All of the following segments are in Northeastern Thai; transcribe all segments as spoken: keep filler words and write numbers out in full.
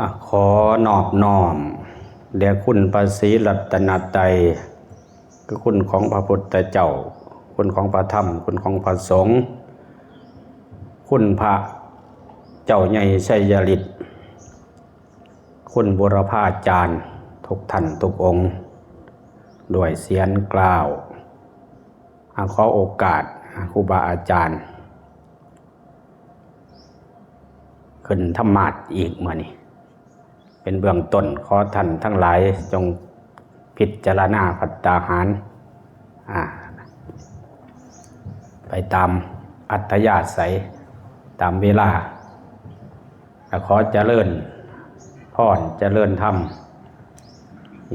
อ่ะ ขอนอบน้อมแด่คุณพระศรีรัตนตรัย คือคุณของพระพุทธเจ้า คุณของพระธรรม คุณของพระสงฆ์ คุณพระเจ้าใหญ่ชัยฤทธิ์ คุณบูรพาจารย์ทุกท่านทุกองค์ ด้วยเสียงกล่าว อ่ะ ขอโอกาส อ่ะ ครูบาอาจารย์ ขึ้นธรรมาสน์อีกมื้อนี้ เป็นเบื้องต้น ขอท่านทั้งหลายจงพิจารณาภัตตาหาร อ่า ไปตามอัธยาศัย ตามเวลา และขอเจริญพร เจริญธรรม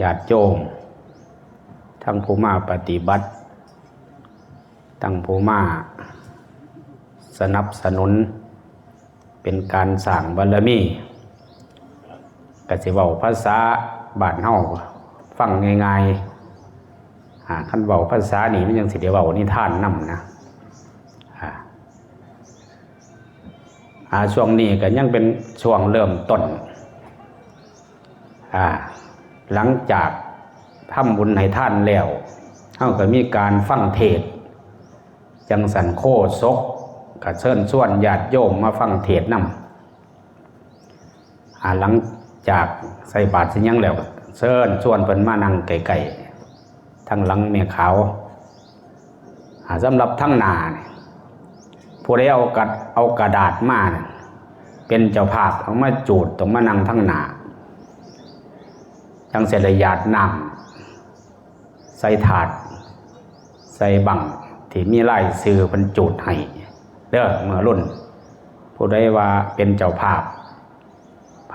ญาติโยม ทั้งผู้มาปฏิบัติ ทั้งผู้มาสนับสนุน เป็นการสร้างบารมี ก็สิเว้าภาษาบ้านเฮาฟังง่ายๆ อ่า คันเว้าภาษานี่มันยังสิได้เว้านิทานนำนะ อ่า อ่า ช่วงนี้ก็ยังเป็นช่วงเริ่มต้น อ่า หลังจากทำบุญให้ทานแล้ว เฮาก็มีการฟังเทศน์ จั่งซั้นโฆษกก็เชิญชวนญาติโยมมาฟังเทศน์นำ อ่า หลังจากใส่บาตรเสร็จหยังแล้ว เชิญชวนเพิ่นมานั่งใกล้ๆ ทางหลังแม่ขาว อ่า สำหรับทางหน้านี่ ผู้ใดเอากระ- เอากระดาษมานี่ เป็นเจ้าภาพ เอามาจูด ต้องมานั่งทางหน้า จั่งสิได้หยาดน้ำใส่ถาด ใส่บั้งที่มีลายชื่อเพิ่นจูดให้ เด้อ เมื่อรุ่น ผู้ใดว่าเป็นเจ้าภาพ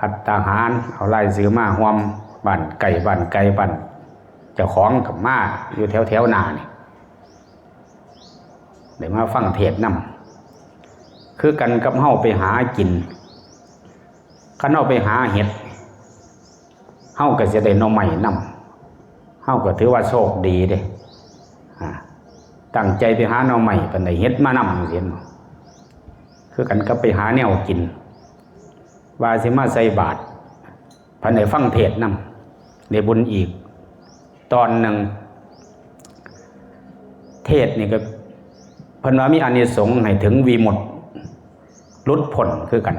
ภัตตาหาร เอาลายชื่อมาร่วม บ้านใกล้บ้านไกล บ้านเจ้าของก็มา อยู่แถวๆ หน้านี่ ได้มาฟังเทศน์นำ คือกันกับเฮาไปหากิน คันเฮาไปหาเห็ด เฮาก็สิได้หน่อไม้นำ เฮาก็ถือว่าโชคดีเด้ อ่า ตั้งใจไปหาหน่อไม้ เพิ่นได้เห็ดมานำ จั่งซี้เนาะ คือกันกับไปหาแนวกิน ว่าสิมาใส่บาตร เพิ่นได้ฟังเทศน์นำ ได้บุญอีกตอนหนึ่ง เทศน์นี่ก็เพิ่นว่ามีอานิสงส์ให้ถึงวิมุตติ หลุดพ้นคือกัน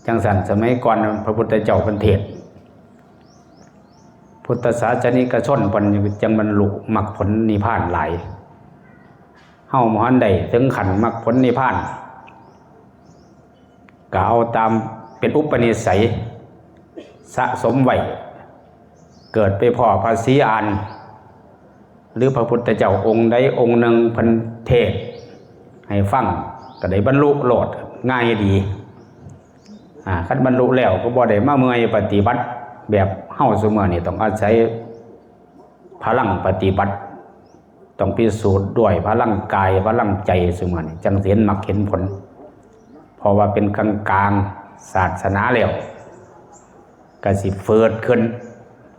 จั่งซั้นสมัยก่อนพระพุทธเจ้าเพิ่นเทศน์ พุทธศาสนิกชนเพิ่นจั่งบรรลุมรรคผลนิพพานหลาย เฮาบ่ทันได้ถึงขั้นมรรคผลนิพพาน ก็เอาตามเป็นอุปนิสัย สะสมไว้ เกิดไปพ้อพระศรีอาน หรือพระพุทธเจ้าองค์ใดองค์หนึ่งเพิ่นเทศน์ให้ฟัง ก็ได้บรรลุโลด ง่ายดี อ่า คันบรรลุแล้วก็บ่ได้มาเมื่อยปฏิบัติแบบเฮาซุมื้อนี้ ต้องอาศัยพลังปฏิบัติ ต้องพิสูจน์ด้วยพลังกาย พลังใจซุมื้อนี้ จั่งสิเห็นมรรคเห็นผล เพราะว่าเป็นกลางๆ ศาสนาแล้ว ก็สิเฟืดขึ้น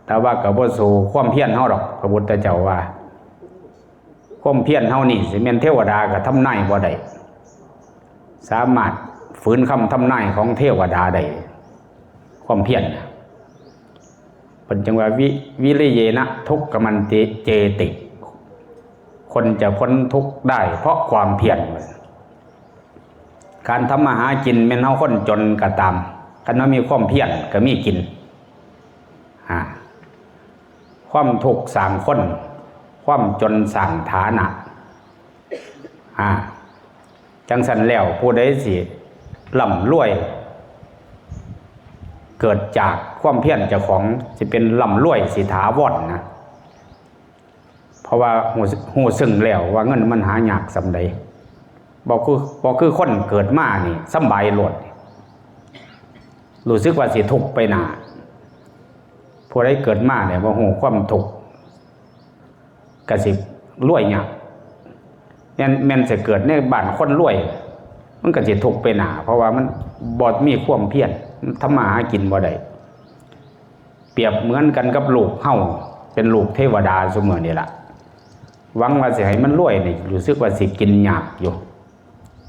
แต่ว่าก็บ่สู้ความเพียรเฮาดอก พระพุทธเจ้าว่า ความเพียรเฮานี่สิแม่นเทวดาก็ทำนายบ่ได้ สามารถฝืนคำทำนายของเทวดาได้ ความเพียรน่ะ เพิ่นจั่งว่า วิ- วิริเยนะทุกขมันติ เจติ คนจะพ้นทุกข์ได้เพราะความเพียร การทำมาหากินแม่นเฮาคนจนก็ตาม คันเฮามีความเพียรก็มีกิน อ่า ความทุกข์สร้างคน ความจนสร้างฐานะ อ่า จั่งซั้นแล้วผู้ใดสิร่ำรวย เกิดจากความเพียรเจ้าของ สิเป็นร่ำรวยสิถาวรนะ เพราะว่าฮู้- ฮู้ซึ่งแล้วว่าเงินมันหายากส่ำใด บ่คือ- บ่คือคนเกิดมานี่สำบายโลด รู้สึกว่าสิทุกข์ไปหน้า ผู้ใดเกิดมาเนี่ยบ่ฮู้ความทุกข์ ก็สิรวยยาก แม่น- แม่นสิเกิดในบ้านคนรวย มันก็สิทุกข์ไปหน้า เพราะว่ามันบ่มีความเพียร ทำมาหากินบ่ได้ เปรียบเหมือนกันกับลูกเฮา เป็นลูกเทวดาซุมื้อนี่ล่ะ หวังว่าสิให้มันรวยนี่ รู้สึกว่าสิกินยากอยู่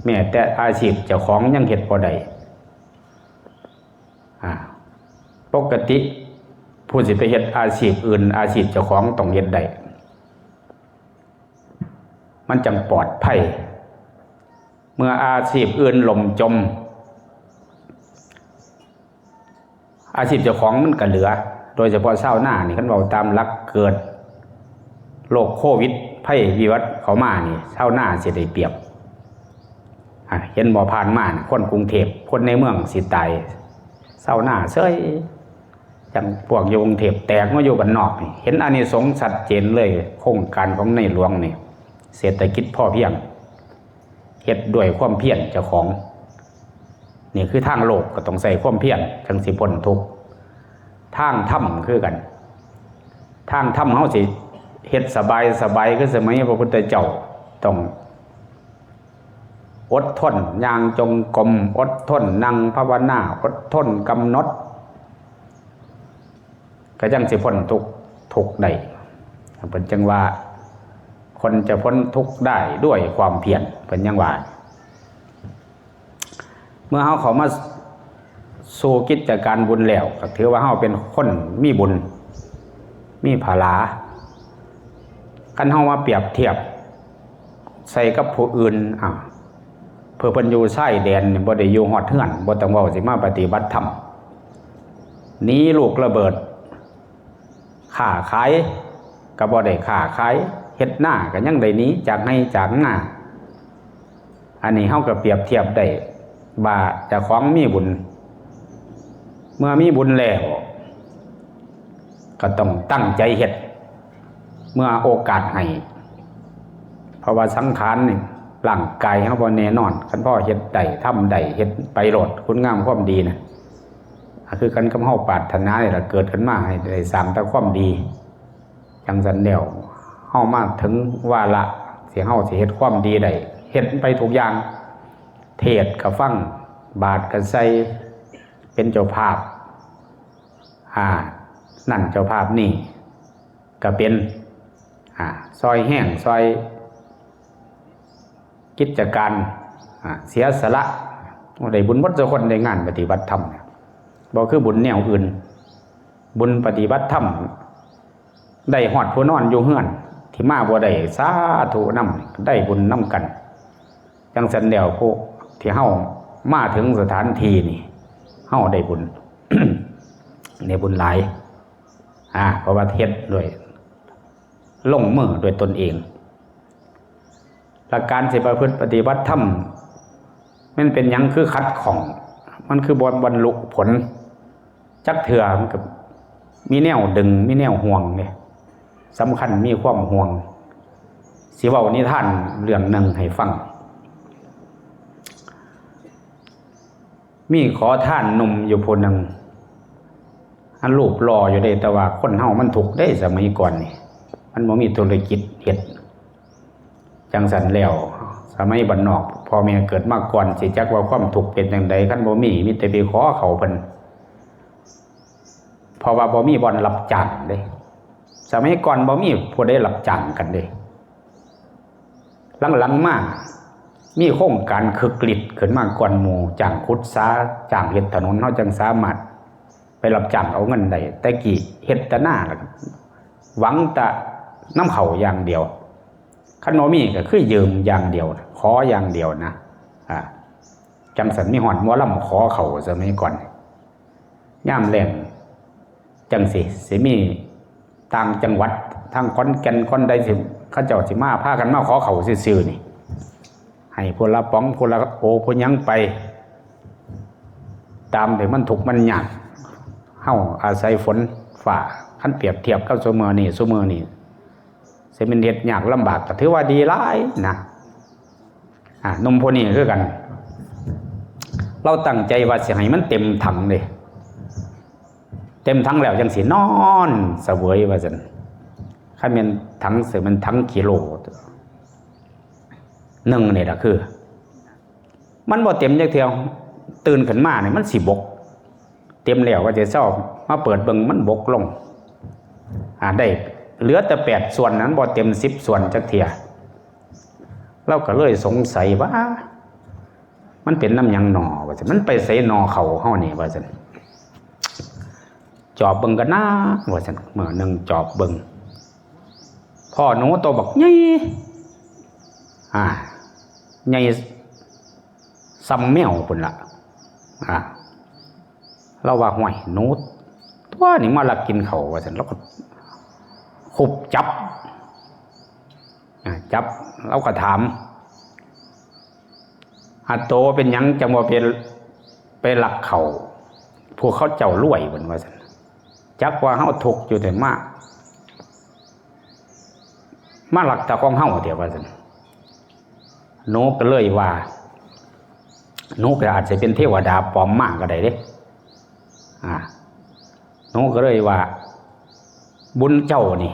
แม้แต่อาชีพเจ้าของยังเฮ็ดบ่ได้ อ่า ปกติผู้สิไปเฮ็ดอาชีพอื่น อาชีพเจ้าของต้องเฮ็ดได้ มันจังปลอดภัย เมื่ออาชีพอื่นล่มจม อาชีพเจ้าของมันก็เหลือ โดยเฉพาะชาวนานี่ คันเว้าตามหลักเกิดโรคโควิด ภัยวิบัติเข้ามานี่ ชาวนาสิได้เปรียบ อ่ะ เห็นบ่ ผ่านมานี่ คนกรุงเทพฯ คนในเมืองสิตาย ชาวนาเซย จั่งพวกอยู่กรุงเทพฯ แตกมาอยู่บ้านนอกนี่ เห็นอานิสงส์ชัดเจนเลย โครงการของในหลวงนี่ เศรษฐกิจพอเพียง เฮ็ดด้วยความเพียรเจ้าของ นี่คือทางโลกก็ต้องใช้ความเพียรจั่งสิพ้นทุกข์ ทางธรรมคือกัน ทางธรรมเฮาสิเฮ็ดสบายสบายคือสมัยพระพุทธเจ้า ต้องอดทนย่างจงกรม อดทนนั่งภาวนา อดทนกำหนด ก็จั่งสิพ้นทุกข์ ทุกข์ได้ เพิ่นจั่งว่า คนจะพ้นทุกข์ได้ด้วยความเพียร เพิ่นยังว่า เมื่อเฮาเข้ามาสู่กิจการบุญแล้ว ก็ถือว่าเฮาเป็นคนมีบุญ มีผลา คันเฮามาเปรียบเทียบใส่กับผู้อื่น อ่า เพื่อเพิ่นอยู่ชายแดนนี่ บ่ได้อยู่ฮอดเฮือน บ่ต้องเว้าสิมาปฏิบัติธรรม หนีลูกระเบิด ค้าขายก็บ่ได้ค้าขาย เฮ็ดนาก็ยังได้หนีจากไร่จากนา อันนี้เฮาก็เปรียบเทียบได้ว่าเจ้าของมีบุญ เมื่อมีบุญแล้ว ก็ต้องตั้งใจเฮ็ด เมื่อโอกาสให้ เพราะว่าสังขารนี่ ร่างกายเฮาบ่แน่นอน คันพอเฮ็ดได้ ทำได้ เฮ็ดไปโลด คุณงามความดีนะ ก็คือกันกับเฮาปรารถนานี่ล่ะ เกิดขึ้นมาให้ได้สร้างแต่ความดี จั่งซั้นแล้ว เฮามาถึงวาระที่เฮาสิเฮ็ดความดีได้ เฮ็ดไปทุกอย่าง เทศน์ก็ฟัง บาตรก็ใส่ เป็นเจ้าภาพ อ่า นั่นเจ้าภาพนี่ก็เป็น อ่า ซอยแฮง ซอยกิจการ อ่า เสียสละ ได้บุญหมดทุกคน ได้งานปฏิบัติธรรมเนี่ย บ่คือบุญแนวอื่น บุญปฏิบัติธรรม ได้ฮอดผู้นอนอยู่เฮือน ที่มาบ่ได้ สาธุนำ ได้บุญนำกัน จั่งซั้นแล้ว ผู้ที่เฮามาถึงสถานที่นี่ เฮาได้บุญ ได้บุญหลาย อ่า เพราะว่าเฮ็ดด้วย ลงมือด้วยตนเอง หลักการสิประพฤติปฏิบัติธรรม มันเป็นหยังคือขัดข้อง มันคือบ่บรรลุผลจักเทื่อ มันก็มีแนวดึง มีแนวห่วงเด้ สำคัญมีความห่วง สิเว้านิทานเรื่องหนึ่งให้ฟัง มีขอทานหนุ่มอยู่ผู้หนึ่ง อันรูปหล่ออยู่เด้ แต่ว่าคนเฮามันทุกข์เด้ สมัยก่อนนี่ มันบ่มีธุรกิจเฮ็ด จั่งซั้นแล้ว สมัยบ้านนอก พ่อแม่เกิดมาก่อน สิจักว่าความทุกข์เป็นจั่งใด คันบ่มี มีแต่ไปขอเขาเพิ่น เพราะว่าบ่มีบ่อนรับจ้างเด้ สมัยก่อนบ่มีผู้ใดรับจ้างกันเด้ หลังๆมา มีโครงการคึกฤทธิ์ขึ้นมาก่อนหมู่ จ้างขุดสา จ้างเฮ็ดถนน เฮาจั่งสามารถไปรับจ้างเอาเงินได้ แต่กี้เฮ็ดแต่นา แล้วก็หวังแต่นำเข้าอย่างเดียว คันบ่มีก็คือยืมอย่างเดียว ขออย่างเดียวนะ อ่า จั่งซั้น มีฮอดหมอลำขอเข้าสมัยก่อน ยามแล้งจั่งซี้ สิมีต่างจังหวัด ทางขอนแก่น คนใดสิ เขาเจ้าสิมา พากันมาขอเข้าซื่อๆนี่ ให้ผู้ละป๋อง ผู้ละโอ ผู้หยังไป ตามที่มันทุกข์มันยาก เฮาอาศัยฝนฟ้า คันเปรียบเทียบกับซุมื้อนี้ ซุมื้อนี้ สิแม่นเฮ็ดยากลำบาก ก็ถือว่าดีหลายนะ อ่า หนุ่มผู้นี้คือกัน ลาวตั้งใจว่าสิให้มันเต็มถังเด้ เต็มถังแล้วจั่งสินอนเสวยว่าซั่น คันแม่นถังสิแม่นถังกิโลหนึ่งนี่ล่ะ คือ มันบ่เต็มจักเทื่อ ตื่นขึ้นมานี่มันสิบก เต็มแล้วว่าจะเซา มาเปิดเบิ่งมันบกลง อ่า ได้เหลือแต่แปดส่วน นั้นบ่เต็มสิบส่วนจักเทื่อ ลาวก็เลยสงสัยว่า มันเป็นนำหยังหนอ ว่าซั่น มันไปไสหนอเข้าเฮานี่ ว่าซั่น จอบเบิ่งกันนะ ว่าซั่น มื้อหนึ่งจอบเบิ่ง พ่อหนูโตบักใหญ่ อ่า ใหญ่ส่ำแมวพุ่นละ อ่า เราว่า "ห้วย หนูตัวนี้มาลักกินข้าว" ว่าซั่น เราก็คุบจับ อ่า จับ เราก็ถาม "อาโตเป็นหยังจังบ่ไป ไปลักข้าว พวกเขาเจ้ารวย" เพิ่นว่าซั่น "จักว่าเฮาทุกข์อยู่แต่มา มาลักแต่ของเฮาเด้" ว่าซั่น หนูก็เลยว่า หนูก็อาจจะเป็นเทวดาปลอมมาก็ได้เด้ อ่า หนูก็เลยว่า "บุญเจ้านี่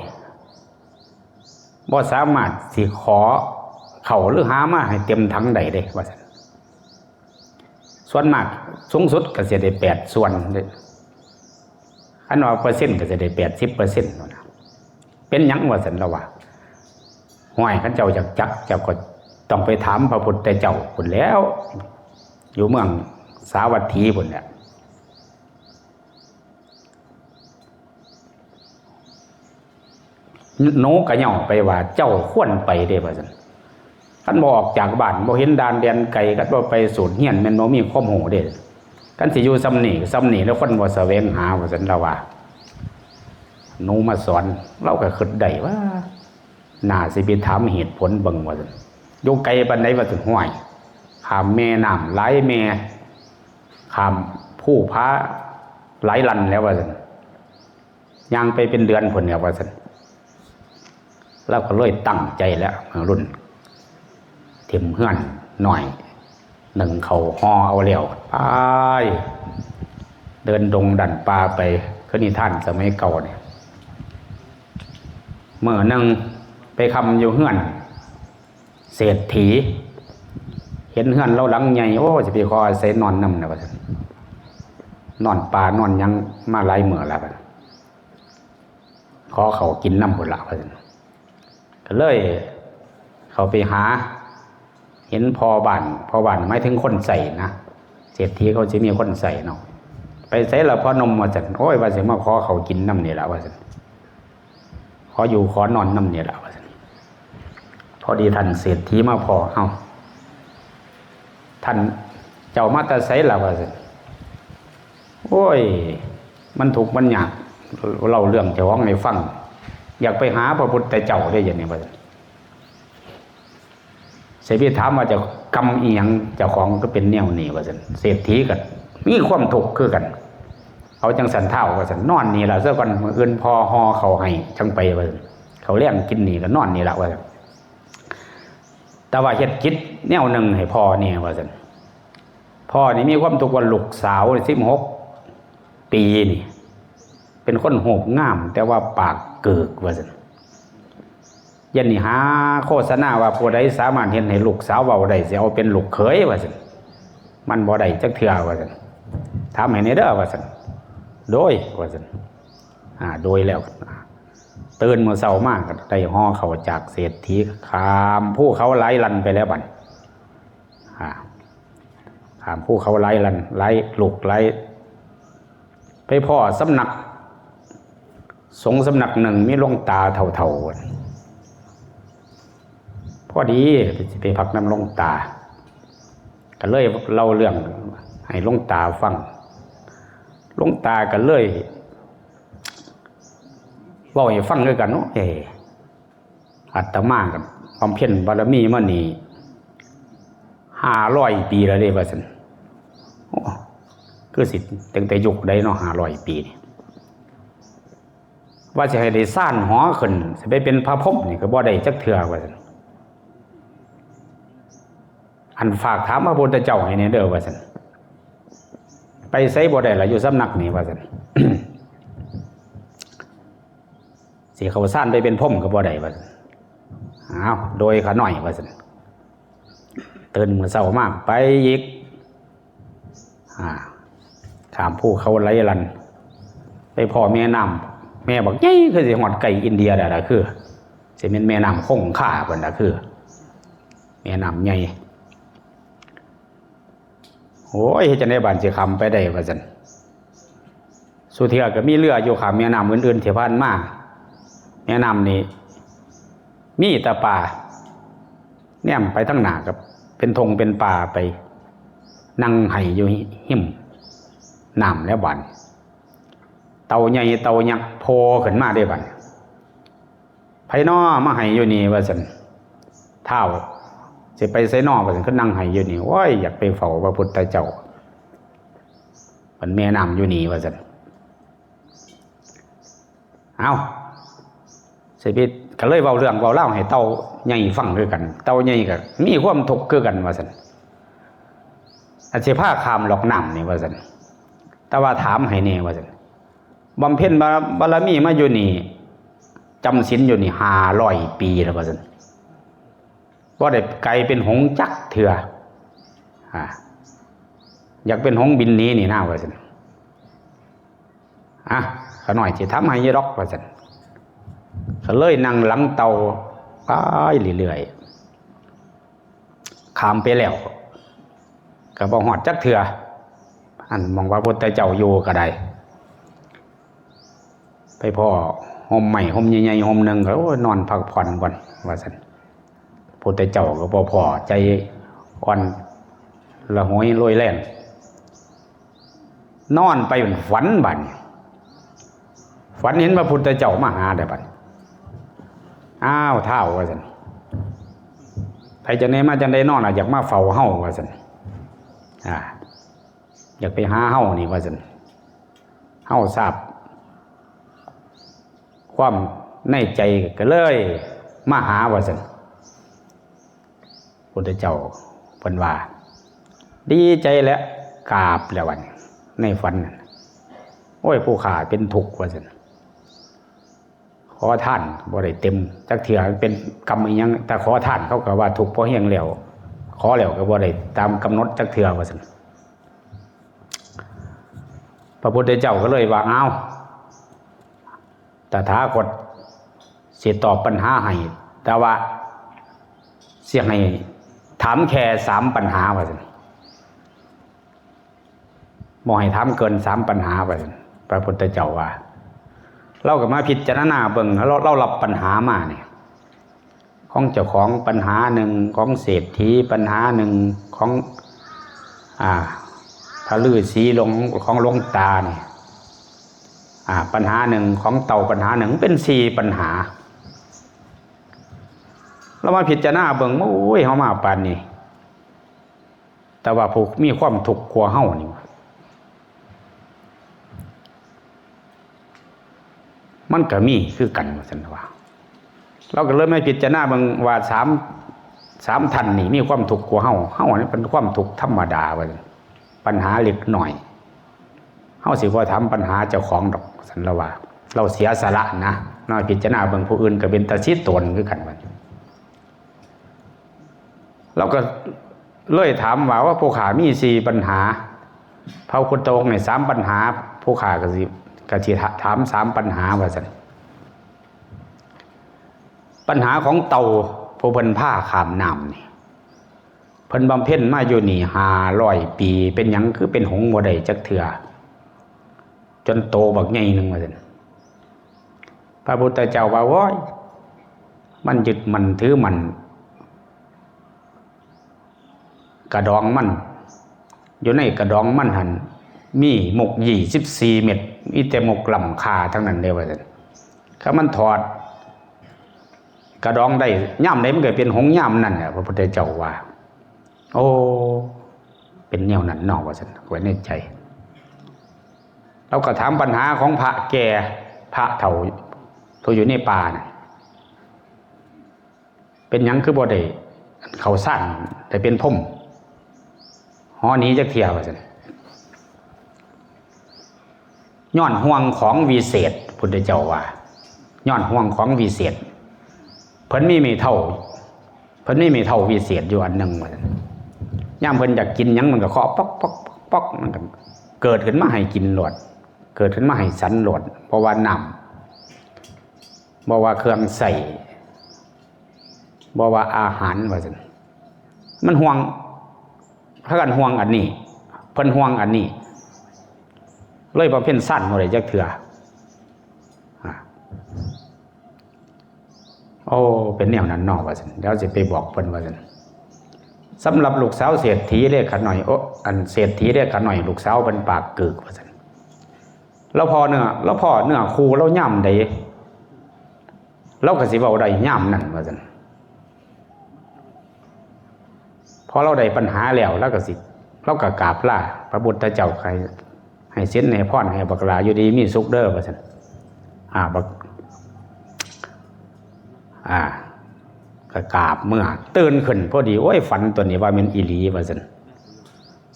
บ่สามารถสิขอเข้าหรือหามาให้เต็มถังได้เด้" ว่าซั่น ส่วนมากสูงสุดก็สิได้แปดส่วนเด้ คันว่าเปอร์เซ็นต์ก็สิได้แปดสิบเปอร์เซ็นต์นั่นน่ะ "เป็นหยัง" ว่าซั่น เราว่า "ห้วย คันเจ้าอยากจัก เจ้าก็ต้องไปถามพระพุทธเจ้าพุ้นแหล้ว อยู่เมืองสาวัตถีพุ้นแหละ" หนูก็ย่อไปว่า "เจ้าควรไปเด้" ว่าซั่น "คันบ่ออกจากบ้าน บ่เห็นด่านแดนไกล คันบ่ไปโสดเฮียน แม่นบ่มีความรู้เด้ คันสิอยู่ส่ำนี้ ส่ำนี้แล้วคนบ่แสวงหา" ว่าซั่น เราว่า หนูมาสอน เราก็คิดได้ว่า น่าสิไปถามเหตุผลเบิ่ง ว่าซั่น "อยู่ไกลปานใด" ว่าซั่น "ห้วย ข้ามแม่น้ำหลายแม่ ข้ามภูผาหลายลันแล้ว" ว่าซั่น "ย่างไปเป็นเดือนพุ้นแล้ว" ว่าซั่น เราก็เลยตั้งใจแล้ว วัยรุ่น ถิ่มเฮือนน้อย นึ่งข้าวห่อเอาแล้ว ไป เดินดงดันป่าไป คือนิทานสมัยเก่าเนี่ย มื้อหนึ่งไปค่ำอยู่เฮือนเศรษฐี เห็นเฮือนเราหลังใหญ่ "โอ้ สิไปขออาศัยนอนนำ" นะ ว่าซั่น "นอนป่านอนหยังมาหลายมื้อแล้ว" ว่าซั่น "ขอเข้ากินนำพุ้นละ" ว่าซั่น ก็เลยเข้าไปหา เห็นพ่อบ้าน พ่อบ้านหมายถึงคนใช้นะ เศรษฐีเขาสิมีคนใช้เนาะ "ไปไสล่ะพ่อหนุ่ม" ว่าซั่น "โอ้ย ว่าสิมาขอเข้ากินนำนี่ล่ะ" ว่าซั่น "ขออยู่ขอนอนนำนี่ล่ะ" ว่าซั่น พอดีท่านเศรษฐีมาพ้อ "เอ้า ท่านเจ้ามาแต่ไสล่ะ" ว่าซั่น "โอ้ย มันทุกข์มันยาก เล่าเรื่องเจ้าของให้ฟัง อยากไปหาพระพุทธเจ้าเด้ เดี๋ยวนี้" ว่าซั่น เศรษฐีถามว่า "เจ้ากรรมอีหยัง เจ้าของก็เป็นแนวนี้" ว่าซั่น เศรษฐีก็มีความทุกข์คือกัน "เอาจังซั่นท้าว" ว่าซั่น "นอนนี่ล่ะซะก่อน มื้ออื่นพ่อห่อข้าวให้จังไป" ว่าซั่น "ข้าวแลงกินนี่ก็นอนนี่ล่ะ" ว่าซั่น "แต่ว่าเฮ็ดกิจแนวหนึ่งให้พ่อแหน่" ว่าซั่น "พ่อนี่มีความทุกข์ว่าลูกสาวสิบหกปีนี่ เป็นคนรูปงาม แต่ว่าปากเกิก" ว่าซั่น "เดี๋ยวนี้หาโฆษณาว่าผู้ใดสามารถเฮ็ดให้ลูกสาวเว้าได้ สิเอาเป็นลูกเขย" ว่าซั่น "มันบ่ได้จักเทื่อ" ว่าซั่น "ถามให้แหน่เด้อ" ว่าซั่น "โดย" ว่าซั่น อ่า โดยแล้ว ตื่นมื้อเช้ามาก็ได้ห่อข้าวจากเศรษฐี ข้ามภูเขาหลายลันไปแล้วบัด อ่า ข้ามภูเขาหลายลัน หลายลูกหลาย ไปพ้อสำนักสงฆ์สำนักหนึ่ง มีหลวงตาเฒ่าๆ พอดีไป ไปพักนำหลวงตา ก็เลยเล่าเรื่องให้หลวงตาฟัง หลวงตาก็เลยเว้าให้ฟังคือกันเนาะ "เอ้ อาตมาก็บำเพ็ญบารมีมานี่ห้าร้อยปีแล้วเด้" ว่าซั่น "โอ้ คือสิตั้งแต่ยุคใดเนาะ ห้าร้อยปีนี่ ว่าสิให้ได้สร้างหอขึ้น สิไปเป็นพระพรหมนี่ก็บ่ได้จักเทื่อ" ว่าซั่น "อันฝากถามพระพุทธเจ้าให้แหน่เด้อ" ว่าซั่น "ไปไสบ่ได้ละ อยู่สำนักนี่" ว่าซั่น "สิเข้าฌานไปเป็นพรหมก็บ่ได้" ว่าซั่น "อ้าว โดยข้าน้อย" ว่าซั่น ตื่นมื้อเช้ามาไปอีก อ่า ข้ามภูเขาหลายลัน ไปพ้อแม่น้ำ แม่บักใหญ่ คือสิฮอดใกล้อินเดียได้ล่ะ คือสิแม่นแม่น้ำคงคาพุ้นล่ะ คือแม่น้ำใหญ่ "โอ้ย เฮ็ดจั่งใดบาดสิข้ามไปได้" ว่าซั่น สุเทือก็มีเรืออยู่ข้ามแม่น้ำอื่นๆที่ผ่านมา แม่น้ำนี่มีแต่ป่า แนมไปทางหน้าก็เป็นทงเป็นป่าไป นั่งไห้อยู่หิมน้ำแล้วบัดนี้ เต่าใหญ่เต่ายักษ์โผล่ขึ้นมาได้บัดนี้ "ไผน้อมาไห้อยู่นี่" ว่าซั่น "ท้าว สิไปไสน้อ" ว่าซั่น "คือนั่งไห้อยู่นี่" "โอ้ย อยากไปเฝ้าพระพุทธเจ้า มันแม่น้ำอยู่นี่" ว่าซั่น "เอ้า สิไป" ก็เลยเว้าเรื่องเว้าราวให้เต่าใหญ่ฟังคือกัน เต่าใหญ่ก็มีความทุกข์คือกันว่าซั่น "อาจสิพาข้ามหลอกน้ำนี่" ว่าซั่น "แต่ว่าถามให้แน่" ว่าซั่น "บำเพ็ญบารมีมาอยู่นี่ จำศีลอยู่นี่ห้าร้อยปีแล้ว" ว่าซั่น "บ่ได้ไกลเป็นหงส์จักเทื่อ อ่า อยากเป็นหงส์บินหนีนี่นะ" ว่าซั่น "อ่ะ ข้าน้อยสิถามให้อยู่ดอก" ว่าซั่น ก็เลยนั่งหลังเต่าไปเรื่อยๆ ข้ามไปแล้ว ก็บ่ฮอดจักเทื่อ อันหม่องว่าพุทธเจ้าอยู่ก็ได้ ไปพ้อฮ่มไม้ฮ่มใหญ่ๆฮ่มหนึ่งก็ "โอ้ย นอนพักผ่อนก่อน" ว่าซั่น พุทธเจ้าก็บ่พ้อ ใจอ่อนระหวยโรยแรง นอนไปมันฝันบัดนี้ ฝันเห็นพระพุทธเจ้ามาหาได้บัดนี้ "อ้าว ท้าว" ว่าซั่น "ไปจังได๋มาจังได๋น้อล่ะ อยากมาเฝ้าเฮา" ว่าซั่น "อ่า อยากไปหาเฮานี่" ว่าซั่น "เฮาทราบความในใจก็เลยมาหา" ว่าซั่น พุทธเจ้าเพิ่นว่า ดีใจแล้ว กราบแล้วบัดนี้ ในฝันนั่น "โอ้ย ผู้ข้าเป็นทุกข์" ว่าซั่น "ขอทานบ่ได้เต็มจักเทื่อ เป็นกรรมอีหยัง แต่ขอทานเขาก็ว่าทุกข์พอแฮงแล้ว ขอแล้วก็บ่ได้ตามกำหนดจักเทื่อ" ว่าซั่น พระพุทธเจ้าก็เลยว่า "อ้าว ตถาคตสิตอบปัญหาให้ แต่ว่าสิให้ถามแค่สามปัญหา" ว่าซั่น "บ่ให้ถามเกินสามปัญหา" ว่าซั่น พระพุทธเจ้าว่า เราก็มาพิจารณาเบิ่ง เรา เรารับปัญหามานี่ ของเจ้าของปัญหาหนึ่ง ของเศรษฐีปัญหาหนึ่ง ของ อ่า พระฤาษีหลวง ของหลวงตานี่ อ่า ปัญหาหนึ่ง ของเต่าปัญหาหนึ่ง เป็นสี่ปัญหา เรามาพิจารณาเบิ่ง โอ้ย เฮามาปานนี้ แต่ว่าผู้มีความทุกข์กว่าเฮานี่ มันก็มีคือกัน ว่าซั่นว่า เราก็เลยมาพิจารณาเบิ่งว่าสาม สามท่านนี่มีความทุกข์กว่าเฮา เฮานี่เป็นความทุกข์ธรรมดา ว่าซั่น ปัญหาเล็กน้อย เฮาสิบ่ถามปัญหาเจ้าของดอก ซั่นละว่า เราเสียสละนะ มาพิจารณาเบิ่งผู้อื่นก็เป็นตาสิตนคือกัน ว่าซั่น เราก็เลยถามว่า ว่าผู้ข้ามีสี่ปัญหา พระพุทธองค์ให้สามปัญหา ผู้ข้าก็สิ ก็สิถามสามปัญหา ว่าซั่น ปัญหาของเต่าผู้เพิ่นพาข้ามน้ำนี่ เพิ่นบำเพ็ญมาอยู่นี่ห้าร้อยปี เป็นหยังคือเป็นหงส์บ่ได้จักเทื่อ จนโตบักใหญ่หนึ่ง ว่าซั่น พระพุทธเจ้าว่า โอ้ย มันยึดมั่นถือมั่น กระดองมัน อยู่ในกระดองมันหั่น มีมกยี่สิบสี่เม็ด มีแต่มกล้ำค่าทั้งนั้นเด้ ว่าซั่น คันมันถอดกระดองได้ยามใดมันก็เป็นหงส์ยามนั้นแหละ พระพุทธเจ้าว่า โอ้ เป็นแนวนั้นเนาะ ว่าซั่น ไว้ในใจ เราก็ถามปัญหาของพระแก่ พระเฒ่า ผู้อยู่ในป่าน่ะ เป็นหยังคือบ่ได้เข้าฌาน ได้เป็นพรหม หอหนีจักเทื่อ ว่าซั่น ย้อนห่วงของวิเศษ พุทธเจ้าว่า ย้อนห่วงของวิเศษ เพิ่นมีไม้เท้า เพิ่นมีไม้เท้าวิเศษอยู่อันหนึ่ง ว่าซั่น ยามเพิ่นอยากกินหยังมันก็เคาะป๊อกป๊อกป๊อกป๊อก มันก็เกิดขึ้นมาให้กินโลด เกิดขึ้นมาให้ฉันโลด เพราะว่าน้ำ บ่ว่าเครื่องใช้ บ่ว่าอาหาร ว่าซั่น มันห่วง พากันห่วงอันนี้ เพิ่นห่วงอันนี้ เลยบำเพ็ญฌานบ่ได้จักเทื่อ อ่า โอ้ เป็นแนวนั้นเนาะ ว่าซั่น เดี๋ยวสิไปบอกเพิ่น ว่าซั่น สำหรับลูกสาวเศรษฐีเด้อข้าน้อย โอ้ อันเศรษฐีเด้อข้าน้อย ลูกสาวเพิ่นปากกึก ว่าซั่น ลาวพ้อเนื้อ ลาวพ้อเนื้อคู่ลาวยามใด ลาวก็สิเว้าได้ยามนั้น ว่าซั่น พอลาวได้ปัญหาแล้ว ลาวก็สิ ลาวก็กราบลาพระพุทธเจ้า ให้ ให้ศีลให้พร ให้บักหล้าอยู่ดีมีสุขเด้อ ว่าซั่น อ่า บัก อ่า ก็กราบเมือ ตื่นขึ้นพอดี โอ้ย ฝันตัวนี้ว่าแม่นอีหลี ว่าซั่น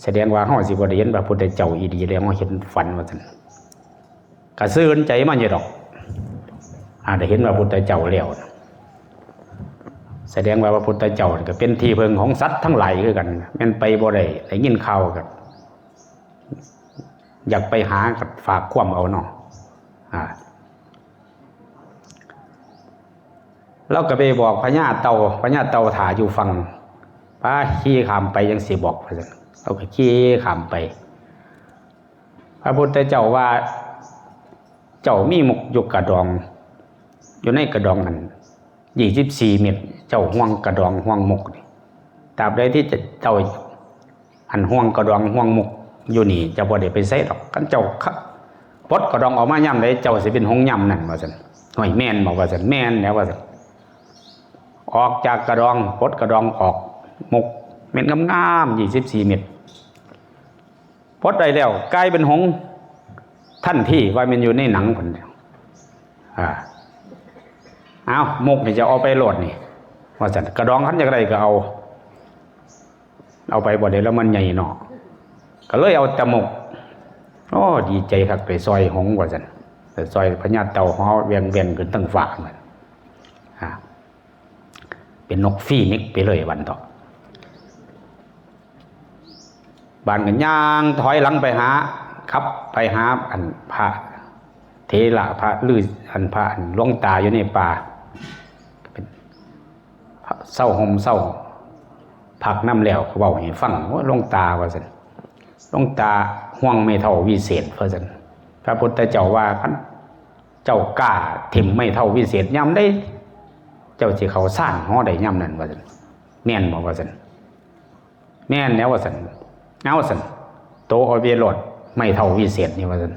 แสดงว่าเฮาสิบ่ได้เห็นพระพุทธเจ้าอีหลีแล้ว เฮาเห็นฝัน ว่าซั่น ก็ซื่นใจมาอยู่ดอก อ่า ได้เห็นพระพุทธเจ้าแล้วนะ แสดงว่าพระพุทธเจ้านี่ก็เป็นที่พึ่งของสัตว์ทั้งหลายคือกัน แม่นไปบ่ได้ ได้ยินข่าวก็อยากไปหา ก็ฝากความเอาเนาะ อ่า ลาวก็ไปบอกพญาเต่า พญาเต่าถ่าอยู่ฝั่ง พาขี่ข้ามไปจั่งซี้บอก ว่าซั่น ลาวก็ขี่ข้ามไป พระพุทธเจ้าว่า เจ้ามีมุกอยู่กระดอง อยู่ในกระดองนั่น ยี่สิบสี่เม็ด เจ้าห่วงกระดองห่วงมุกนี่ ตราบใดที่เจ้า อันห่วงกระดองห่วงมุกอยู่นี่ เจ้าบ่ได้ไปไสดอก คันเจ้าปลดกระดองออกมายามใด เจ้าสิเป็นหงส์ยามนั้น ว่าซั่น ห้วย แม่นบ่ ว่าซั่น แม่นแล้ว ว่าซั่น ออกจากกระดอง ปลดกระดองออก มุกเม็ดงามๆ ยี่สิบสี่เม็ด ปลดได้แล้ว กลายเป็นหงส์ทันที ว่าแม่นอยู่ในหนังพุ้น อ่า เอา มุกนี่จะเอาไปโลดนี่ ว่าซั่น กระดองคันอยากได้ก็เอา เอาไปบ่ได้แล้ว มันใหญ่เนาะ ก็เลยเอาแต่มุก โอ้ ดีใจคัก ได้ซอยหงส์ ว่าซั่น ได้ซอยพญาเต่าเหาะแว่งๆ ขึ้นเทิงฟ้านั่น อ่า เป็นนกฟีนิกซ์ไปเลยวันเถาะ บาดนี้ก็ย่างถอยหลังไปหา ขับไปหาอันพระเถระ พระฤาษี อันพระ อันหลวงตาอยู่ในป่า เป็นเซาห่มเซาพักนำแล้ว ก็เว้าให้ฟัง โอ้ หลวงตา ว่าซั่น หลวงตาห่วงแม่เฒ่าวิเศษ ว่าซั่น พระพุทธเจ้าว่า คันเจ้ากล้าถิ่มแม่เฒ่าวิเศษยามใด เจ้าสิเข้าฌานหอได้ยามนั้น ว่าซั่น แม่นบ่ ว่าซั่น แม่นแล้ว ว่าซั่น เอาซั่น โตเอาไปโลด แม่เฒ่าวิเศษนี่ ว่าซั่น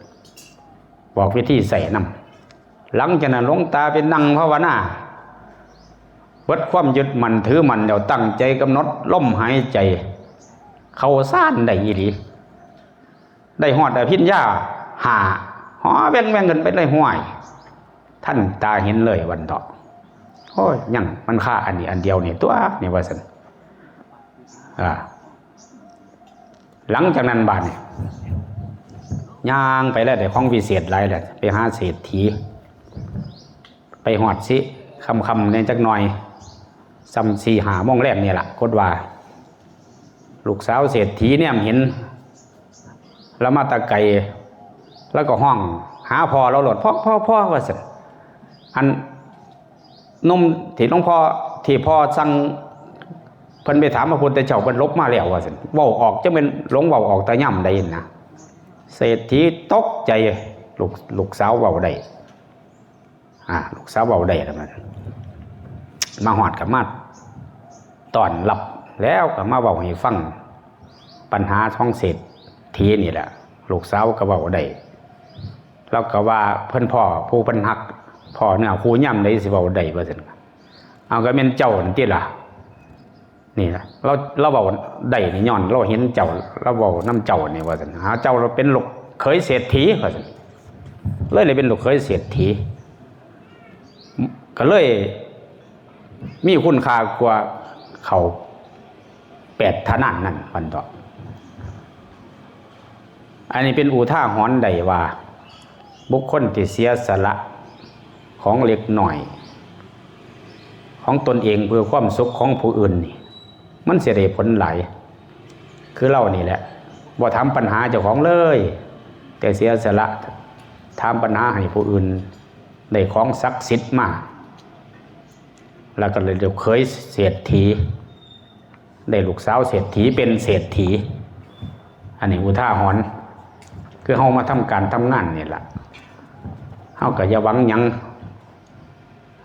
บอกวิธีใช้นำ หลังจากนั้นหลวงตาไปนั่งภาวนา เบิดความยึดมั่นถือมั่นแล้ว ตั้งใจกำหนดลมหายใจ เข้าฌานได้อีหลี ได้ฮอดอภิญญาห้า หอแว่งๆ ขึ้นไปเลย ห้วย ทันตาเห็นเลยวันเถาะ โอ้ย ยังมันคาอันนี้อันเดียวนี่ตั๊วนี่ ว่าซั่น อ่า หลังจากนั้นบาดนี้ ย่างไปแล้ว ได้ของวิเศษหลายแล้ว ไปหาเศรษฐี ไปฮอดสิค่ำๆ แหน่จักหน่อย ส่ำสี่ห้าโมงแลงนี่ล่ะ กดว่า ลูกสาวเศรษฐีแนมเห็น ลาวมาแต่ไกล ลาวก็ฮ้องหาพ่อลาวโลด "พ่อ พ่อ พ่อ" ว่าซั่น อันหนุ่มที่หลวงพ่อ ที่พ่อสั่ง เพิ่นไปถามพระพุทธเจ้า เพิ่นหลบมาแล้ว ว่าซั่น เว้าออก จักแม่นหลงเว้าออกแต่ยามใดนะ เศรษฐีตกใจ ลูก ลูกสาวเว้าได้ อ่า ลูกสาวเว้าได้แล้วมัน มาฮอดก็มาต้อนรับ แล้วก็มาเว้าให้ฟัง ปัญหาของเศรษฐีนี่แหละ ลูกสาวก็เว้าได้ แล้วก็ว่าเพิ่นพ้อผู้เพิ่นฮัก พ้อเนื้อคู่ยามใดสิเว้าได้ ว่าซั่น เอา ก็แม่นเจ้านั่นติล่ะ นี่นะ ลาว ลาวเว้าได้นี่ย้อนลาวเห็นเจ้า ลาวเว้านำเจ้านี่ ว่าซั่น หาเจ้าลาวเป็นลูกเขยเศรษฐี ว่าซั่น เลยได้เป็นลูกเขยเศรษฐี ก็เลยมีคุณค่ากว่าข้าวแปดทะนานนั่น ว่าซั่นเถาะ อันนี้เป็นอุทาหรณ์ได้ว่า บุคคลที่เสียสละของเล็กน้อย ของตนเองเพื่อความสุขของผู้อื่นนี่ มันสิได้ผลหลาย คือลาวนี่แหละ บ่ถามปัญหาเจ้าของเลย แต่เสียสละถามปัญหาให้ผู้อื่น ได้ของศักดิ์สิทธิ์มา แล้วก็เลยลูกเขยเศรษฐี ได้ลูกสาวเศรษฐี เป็นเศรษฐี อันนี้อุทาหรณ์ คือเฮามาทำการทำงานนี่ล่ะ เฮาก็อย่าหวังหยัง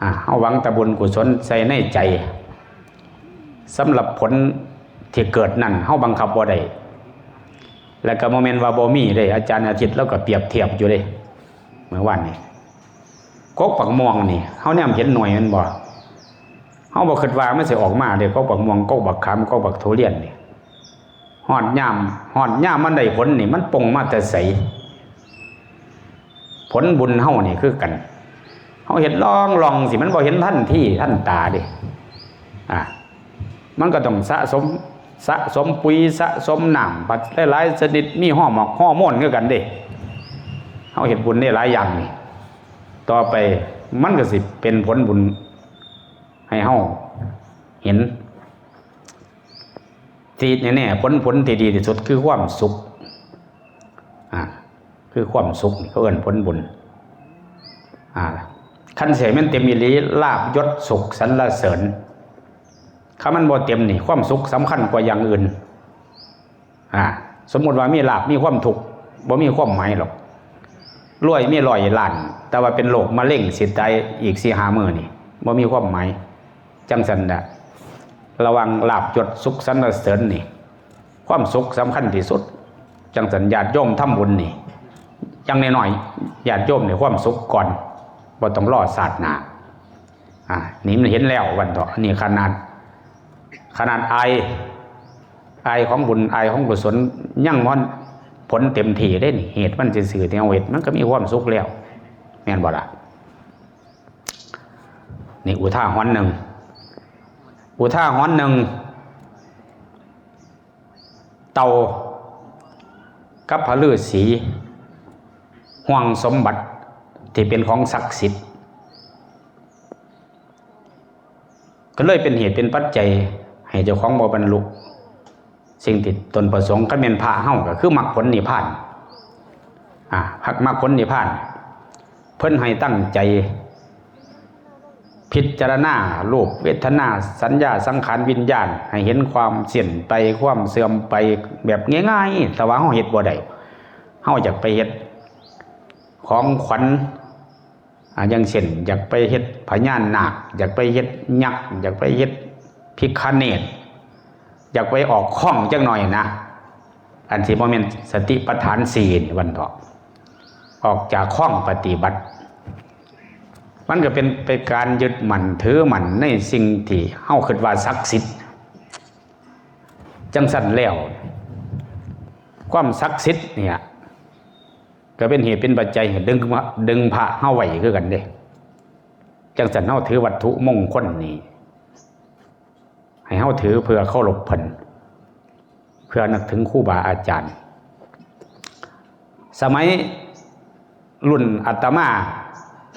อ่า เฮาหวังแต่บุญกุศลใส่ในใจ สำหรับผลที่เกิดนั่น เฮาบังคับบ่ได้ และก็บ่แม่นว่าบ่มีเด้ อาจารย์อาทิตย์ลาวก็เปรียบเทียบอยู่เด้ เมื่อวานนี้ กกบักม่วงนี่ เฮาแนมเห็นหน่วยมันบ่ เฮาบ่คิดว่ามันสิออกมาเด้ กกบักม่วง กกบักขาม กกบักทุเรียนนี่ ฮอดยาม ฮอดยามมันได้ผลนี่ มันป่งมาแต่ไส ผลบุญเฮานี่คือกัน เฮาเฮ็ดลองๆ สิ มันบ่เห็นทันทีทันตาเด้ อ่า มันก็ต้องสะสม สะสมปุ๋ย สะสมน้ำ หลายๆ ชนิด มีฮอร์โมน ฮอร์โมนคือกันเด้ เฮาเฮ็ดบุญได้หลายอย่างนี่ ต่อไปมันก็สิเป็นผลบุญให้เฮาเห็น ที่แน่ๆ ผล ผลที่ดีที่สุดคือความสุข อ่า คือความสุขนี่เขาเอิ้นผลบุญ อ่า คันสิให้มันเต็มอีหลี ลาภยศสุขสรรเสริญ คันมันบ่เต็มนี่ ความสุขสำคัญกว่าอย่างอื่น อ่า สมมุติว่ามีลาภ มีความทุกข์ บ่มีความหมายหรอก รวยมีร้อยล้าน แต่ว่าเป็นโรคมะเร็งสิตายอีกสี่ห้ามื้อนี่ บ่มีความหมาย จังซั่นน่ะ ระหว่างลาภยศสุขสรรเสริญนี่ ความสุขสำคัญที่สุด จังซั่นญาติโยมทำบุญนี่ อย่างน้อยๆ ญาติโยมได้ความสุขก่อน บ่ต้องรอชาติหน้า อ่า นี่มันเห็นแล้ววันเถาะ นี่ขนาด ขนาดอาย อายของบุญ อายของกุศล ยังบ่ทันผลเต็มที่เด้นี่ เหตุมันซื่อๆ ที่เฮาเฮ็ด มันก็มีความสุขแล้ว แม่นบ่ล่ะ นี่อุทาหรณ์หนึ่ง อุทาหรณ์หนึ่ง เต่ากับพระฤาษี ห่วงสมบัติที่เป็นของศักดิ์สิทธิ์ ก็เลยเป็นเหตุเป็นปัจจัยให้เจ้าของบ่บรรลุ สิ่งที่ตนประสงค์ คันแม่นพระเฮาก็คือมรรคผลนิพพาน อ่า พักมรรคผลนิพพาน เพิ่นให้ตั้งใจ พิจารณารูป เวทนา สัญญา สังขาร วิญญาณ ให้เห็นความสิ้นไป ความเสื่อมไป แบบง่ายๆ แต่ว่าเฮาเฮ็ดบ่ได้ เฮาอยากไปเฮ็ดของขวัญ อ่า อย่างเช่น อยากไปเฮ็ดพญานาค อยากไปเฮ็ดยักษ์ อยากไปเฮ็ดพิฆเนศ อยากไปออกข้องจักหน่อยนะ อันที่บ่แม่นสติปัฏฐานสี่นี่วันเถาะ ออกจากข้องปฏิบัติ มันก็เป็นไปการยึดมั่นถือมั่นในสิ่งที่เฮาคิดว่าศักดิ์สิทธิ์ จังซั่นแล้ว ความศักดิ์สิทธิ์เนี่ย ก็เป็นเหตุเป็นปัจจัยให้ดึงมา ดึงพระเฮาไว้คือกันเด้ จังซั่นเฮาถือวัตถุมงคลนี่ ให้เฮาถือเพื่อเคารพเพิ่น เพื่อนึกถึงครูบาอาจารย์ สมัยรุ่นอาตมา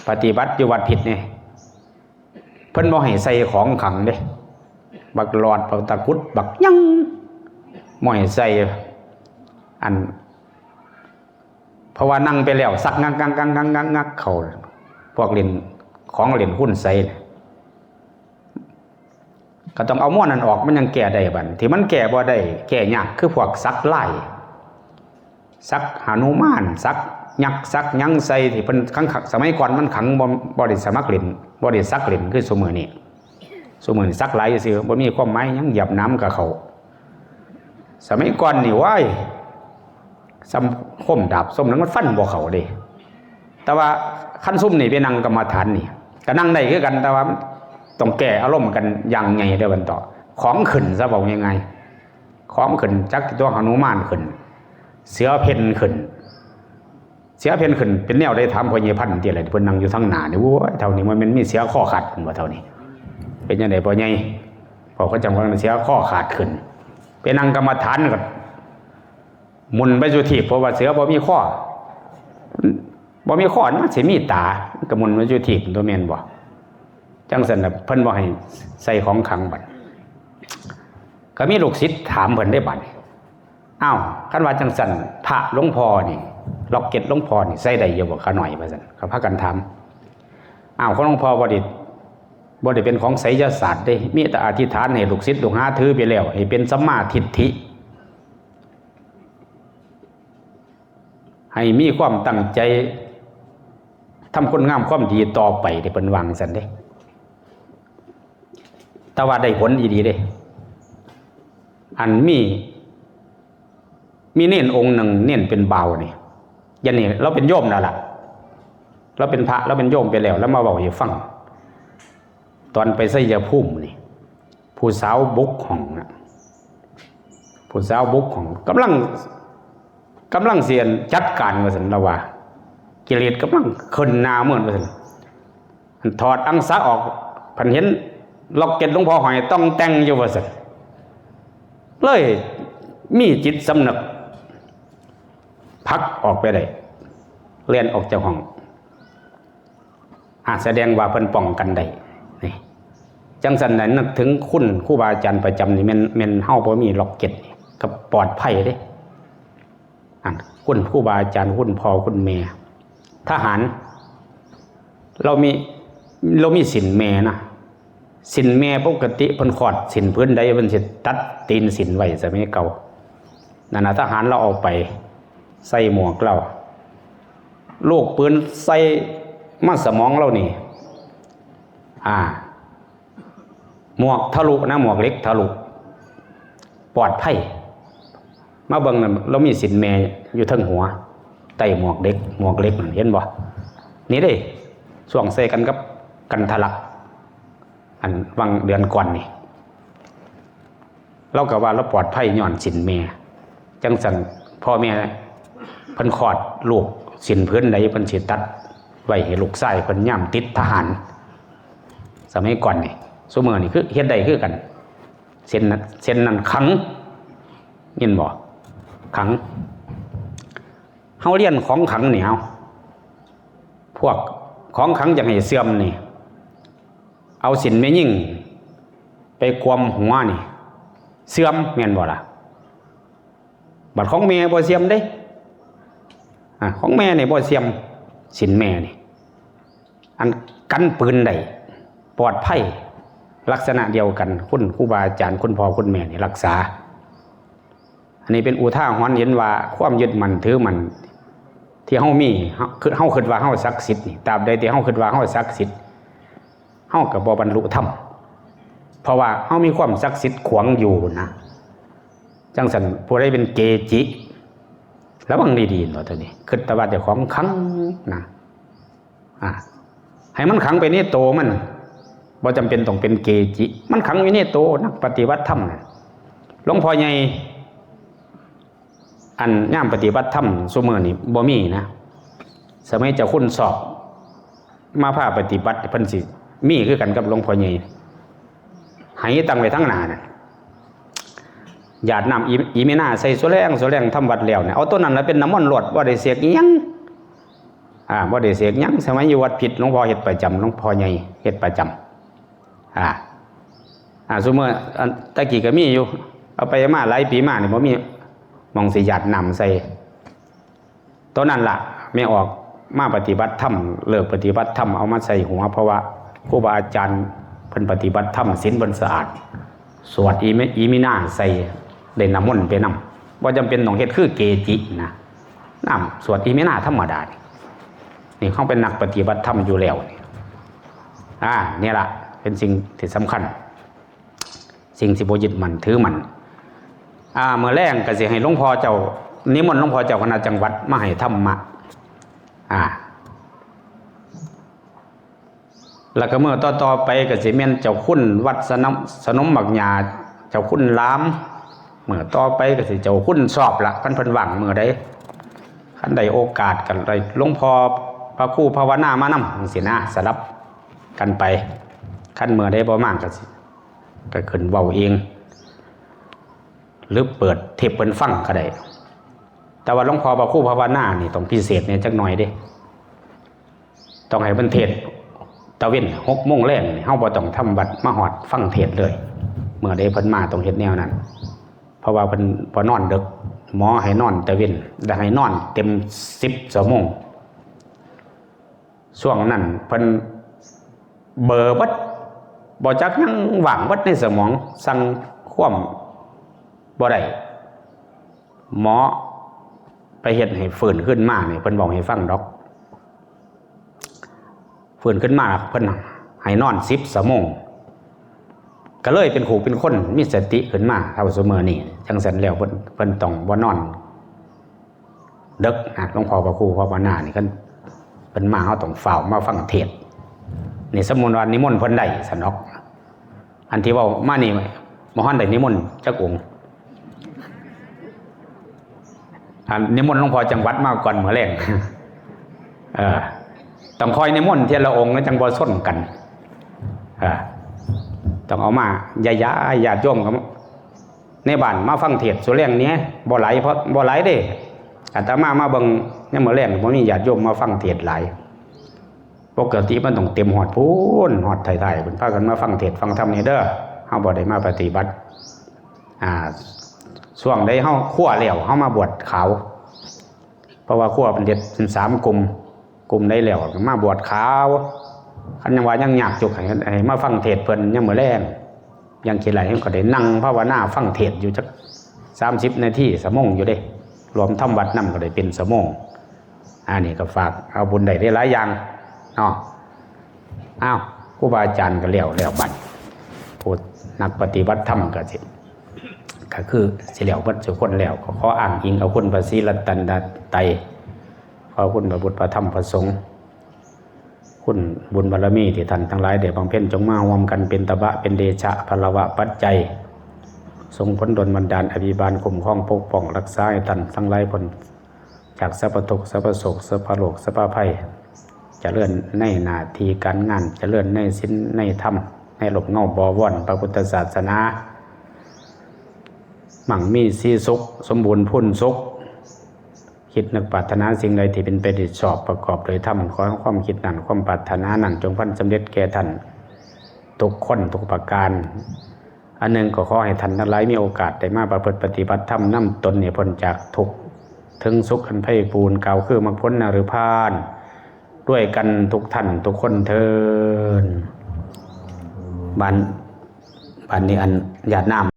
ปฏิบัติอยู่วัดพิษนี่ เพิ่นบ่ให้ใส่ของขลังเด้ บักหลอด บักตะกรุด บักหยัง บ่ให้ใส่ อัน เพราะว่านั่งไปแล้วสักงักงักงักงักงักงักเข้า พวกเล่นของเล่นคุณไสยน่ะ ก็ต้องเอาม้วนนั่นออก มันยังแก้ได้บัด ที่มันแก้บ่ได้ แก้ยาก คือพวกสักลาย สักหนุมาน สักยักษ์ สักหยังใส่ ที่เพิ่นขัง สมัยก่อนมันขังบ่ บ่ได้สมัครเล่น บ่ได้สักเล่นคือซุมื้อนี้ ซุมื้อนี้สักหลายซื่อ บ่มีความหมายหยัง เหยียบน้ำก็เข้า สมัยก่อนนี่ ว้าย ส่ำคมดาบ ส่ำหยังมันฟันบ่เข้าเด้ แต่ว่าคันซุมนี่ไปนั่งกรรมฐานนี่ ก็นั่งได้คือกัน แต่ว่ามันต้องแก้อารมณ์กันอย่างใหญ่เด้อบัดต่อ ของขึ้นซะ เว้าง่ายๆ ของขึ้น จักตัวหนุมานขึ้น เสือเพ่นขึ้น เสือเพ่นขึ้นเป็นแนวใด ถามพ่อใหญ่พันธุ์ติล่ะ เพิ่นนั่งอยู่ทางหน้านี่ โอ้ย เฒ่านี่มันแม่นมีเสือคอขาด เพิ่นว่าเฒ่านี่ เป็นจังได๋พ่อใหญ่ พ่อเขาจังว่าเสือคอขาดขึ้น ไปนั่งกรรมฐานก็หมุนไปอยู่ที่ เพราะว่าเสือบ่มีคอ บ่มีคอมันสิมีตา มันก็หมุนไปอยู่ที่ ตัวแม่นบ่ จังซั่นน่ะ เพิ่นบ่ให้ใส่ของขลังบัด ก็มีลูกศิษย์ถามเพิ่นได้บัดนี้ อ้าว คันว่าจังซั่น พระหลวงพ่อนี่ ล็อกเก็ตหลวงพ่อนี่ใส่ได้อยู่บ่ ข้าน้อย ว่าซั่น ก็พากันถาม อ้าว ของหลวงพ่อบ่ได้ บ่ได้เป็นของไสยศาสตร์เด้ มีแต่อธิษฐานให้ลูกศิษย์ลูกหาถือไปแล้ว ให้เป็นสัมมาทิฏฐิ ให้มีความตั้งใจทำคุณงามความดีต่อไปเด้ เพิ่นว่าจั่งซั้นเด้ แต่ว่าได้ผลอีหลีเด้ อันมี มีเณรองค์หนึ่ง เณรเป็นบ่าวนี่ เดี๋ยวนี้ลาวเป็นโยมแล้วล่ะ ลาวเป็นพระ ลาวเป็นโยมไปแล้ว ลาวมาเว้าให้ฟัง ตอนไปชัยภูมินี่ ผู้สาวบุกห้องนะ ผู้สาวบุกห้อง กำลัง กำลังสิจัดการว่าซั่น ลาวว่า กิเลสกำลังขึ้นหน้าเมืองว่าซั่น อันถอดอังสะออก พันเห็นล็อกเก็ตหลวงพ่อห้อยต่องแต่งอยู่ว่าซั่น เลยมีจิตสำนึก ผลักออกไปได้ แล่นออกจากห้อง อ่ะ แสดงว่าเพิ่นป้องกันได้ นี่ จั่งซั้นน่ะ นึกถึงคุณครูบาอาจารย์ประจำนี่ แม่น แม่นเฮาบ่มีล็อกเก็ตนี่ ก็ปลอดภัยเด้ อัน คุณครูบาอาจารย์ คุณพ่อคุณแม่ ทหาร ลาวมี ลาวมีศีลแม่นะ ศีลแม่ปกติเพิ่นคลอดศีลผืนใด เพิ่นสิตัดตีนศีลไว้ สมัยเก่า นั่นน่ะ ทหารลาวเอาไป ใส่หมวกลาว ลูกปืนใส่มาสมองลาวนี่ อ่า หมวกทะลุนะ หมวกเหล็กทะลุ ปลอดภัย มาเบิ่งนั่น ลาวมีศีลแม่อยู่เทิงหัว ใต้หมวกเหล็ก หมวกเหล็กนั่น เห็นบ่ นี่เด้ ช่วงใส่กันกับกันทะลัก อันหว่างเดือนก่อนนี่ ลาวก็ว่าลาวปลอดภัยย้อนศีลแม่ จั่งซั้น พ่อแม่เพิ่นคลอดลูกศีลผืนใด เพิ่นสิตัดไว้ให้ลูกชายเพิ่นยามติดทหาร สมัยก่อนนี่ ซุมื้อนี่คือเฮ็ดได้คือกัน ศีลนั้น ศีลนั้นขัง ยินบ่ ขัง เฮาเรียนของขังนี่ เอา พวกของขังอยากให้เสื่อมนี่ เอาศีลแม่หญิงไปกวมหัวนี่ เสื่อม แม่นบ่ล่ะ บัดของแม่บ่เสื่อมเด้ อ่ะ ของแม่นี่บ่เสื่อม ศีลแม่นี่ อันกันปืนได้ ปลอดภัย ลักษณะเดียวกัน คุณครูบาอาจารย์ คุณพ่อคุณแม่นี่รักษา อันนี้เป็นอุทาหรณ์เห็นว่าความยึดมั่นถือมั่น ที่เฮามี เฮา คือเฮาคิดว่าเฮาศักดิ์สิทธิ์นี่ ตราบใดที่เฮาคิดว่าเฮาศักดิ์สิทธิ์ เฮาก็บ่บรรลุธรรม เพราะว่าเฮามีความศักดิ์สิทธิ์ขวางอยู่นะ จั่งซั้น ผู้ใดเป็นเกจิ ระวังดีๆ เนาะ ตัวนี้ คิดแต่ว่าเจ้าของขังนะ อ่ะ ให้มันขังไปในโตมัน บ่จำเป็นต้องเป็นเกจิ มันขังอยู่ในโต นักปฏิบัติธรรมน่ะ หลวงพ่อใหญ่ อันยามปฏิบัติธรรมซุมื้อนี่บ่มีนะ สมัยเจ้าคุณสอบ มาพาปฏิบัติ เพิ่นสิมีคือกันกับหลวงพ่อใหญ่ ไหตั้งไว้ทางหน้าน่ะ หยาดน้ำอี อีเมนาใส่สุแลงสุแลง ทำวัตรแล้วเนี่ย เอาตัวนั้นละเป็นน้ำมนต์โลด บ่ได้เสกอิหยัง อ่า บ่ได้เสกหยัง สมัยอยู่วัดพิษ หลวงพ่อเฮ็ดประจำ หลวงพ่อใหญ่เฮ็ดประจำ อ่า อ่า ซุมื้อ อัน ตะกี้ก็มีอยู่ เอาไปมาหลายปีมานี่บ่มีหม่องสิหยาดน้ำใส่ ตอนนั้นล่ะ แม่ออกมาปฏิบัติธรรม เลิกปฏิบัติธรรม เอามาใส่หัว เพราะว่าครูบาอาจารย์เพิ่นปฏิบัติธรรม ศีลเพิ่นสะอาด สวดอีเม อีเมนาใส่ ได้น้ำมนต์ไปนำ บ่จำเป็นต้องเฮ็ดคือเกจินะ น้ำสวดอีเมนาธรรมดานี่ นี่เฮาเป็นนักปฏิบัติธรรมอยู่แล้วนี่ อ่า เนี่ยล่ะ เป็นสิ่งที่สำคัญ สิ่งที่บ่ยึดมั่นถือมั่น อ่า มื้อแลงก็สิให้หลวงพ่อเจ้า นิมนต์หลวงพ่อเจ้าคณะจังหวัดมาให้ธรรมะ อ่า แล้วก็มื้อต่อๆไปก็สิแม่นเจ้าคุณวัดสนม สนมบักหญ้า เจ้าคุณหลาม มื้อต่อไปก็สิเจ้าคุณสอบละ คันเพิ่นว่างมื้อใด คันได้โอกาสก็ได้หลวงพ่อพระครูภาวนามานำ จั่งซี้นะ สลับกันไป คันมื้อใดบ่มางก็สิ ก็ขึ้นเว้าเอง หรือเปิดเทปเพิ่นฟังก็ได้ แต่ว่าหลวงพ่อพระครูภาวนานี่ต้องพิเศษแหน่จักหน่อยเด้ ต้องให้เพิ่นเทศน์ตะเว็น หกโมงแลงนี่ เฮาบ่ต้องทำวัดมาฮอดฟังเทศน์เลย มื้อใดเพิ่นมาต้องเฮ็ดแนวนั้น เพราะว่าเพิ่นบ่นอนดึก หมอให้นอนตะเว็น แล้วให้นอนเต็มสิบชั่วโมง ช่วงนั้นเพิ่นเบลอเบิด บ่จักหยัง ว่างเบิดในสมอง สั่งความบ่ได้ หมอ ไปเฮ็ดให้ฟื้นขึ้นมานี่ เพิ่นเว้าให้ฟังดอก ฟื้นขึ้นมาเพิ่นให้นอนสิบชั่วโมง ก็เลยเป็นผู้เป็นคนมีสติขึ้นมาเท่าซุมื้อนี้ จั่งซั้นแล้วเพิ่น เพิ่นต้องบ่นอนเดิกนะ หลวงพ่อพระครูภาวนานี่ คันเพิ่นมา เฮาต้องฟ้าวมาฟังเทศน์ นี่สมมุติว่านิมนต์เพิ่นได้ซั่นดอก อันที่เว้ามานี่ บ่ทันได้นิมนต์จักองค์ อันนิมนต์หลวงพ่อจังหวัดมาก่อนมื้อแลง เออ ต้องคอยนิมนต์เทื่อละองค์ จั่งบ่ชนกัน เออ ต้องเอามา ญาติโยมก็ในบ้านมาฟังเทศน์สู่แลงนี้ บ่หลาย เพราะบ่หลายเด้ อาตมามาเบิ่งยามมื้อแลง บ่มีญาติโยมมาฟังเทศน์หลาย ปกติมันต้องเต็มฮอดพู้น ฮอดท้ายๆ เพิ่นพากันมาฟังเทศน์ฟังธรรมนี่เด้อ เฮาบ่ได้มาปฏิบัติ อ่า ช่วงใดเฮาครัวแล้ว เฮามาบวชขาว เพราะว่าครัวเพิ่นเฮ็ดเป็นสามกลุ่ม กลุ่มใดแล้วก็มาบวชขาว คันยังว่ายังยากจุก ให้ ให้มาฟังเทศน์เพิ่นยามมื้อแลง อย่างขี้ไหลก็ได้นั่งภาวนาฟังเทศน์อยู่จักสามสิบนาที ชั่วโมงอยู่เด้ รวมทำวัดนำก็ได้เป็นชั่วโมง อันนี้ก็ฝากเอาบุญได้หลายอย่างเนาะ อ้าว ครูบาอาจารย์ก็แล้วแล้วบัด ผู้นักปฏิบัติธรรมก็สิ ก็คือสิแล้วเบิดสู่คนแล้ว ก็ขออ้างอิงเอาคุณพระศรีรัตนตรัย ขอคุณพระพุทธพระธรรมพระสงฆ์ คุณบุญบารมีที่ท่านทั้งหลายได้บำเพ็ญ จงมาร่วมกันเป็นตบะเป็นเดชะพลวะปัจจัย ส่งผลดลบันดาลอภิบาลคุ้มครองปกป้องรักษาให้ท่านทั้งหลายพ้นจากสัพพทุกข์สัพพโศกสัพพโรคสัพพภัย เจริญในหน้าที่การงาน เจริญในศีลในธรรม ในร่มเงาบวรพระพุทธศาสนา มั่งมีสีสุข สมบูรณ์พูนสุข คิดนึกปรารถนาสิ่งใดที่เป็นไปโดยชอบประกอบโดยธรรม ขอให้ความคิดนั้นความปรารถนานั้นจงพันสำเร็จแก่ท่านทุกคนทุกประการ อันหนึ่งก็ขอให้ท่านทั้งหลายมีโอกาสได้มาประพฤติปฏิบัติธรรมนำตนให้พ้นจากทุกข์ถึงสุขอันไพบูลย์ กล่าวคือมรรคผลนิพพาน ด้วยกันทุกท่านทุกคนเทอญ บัด บัดนี้อันญาติน้ำ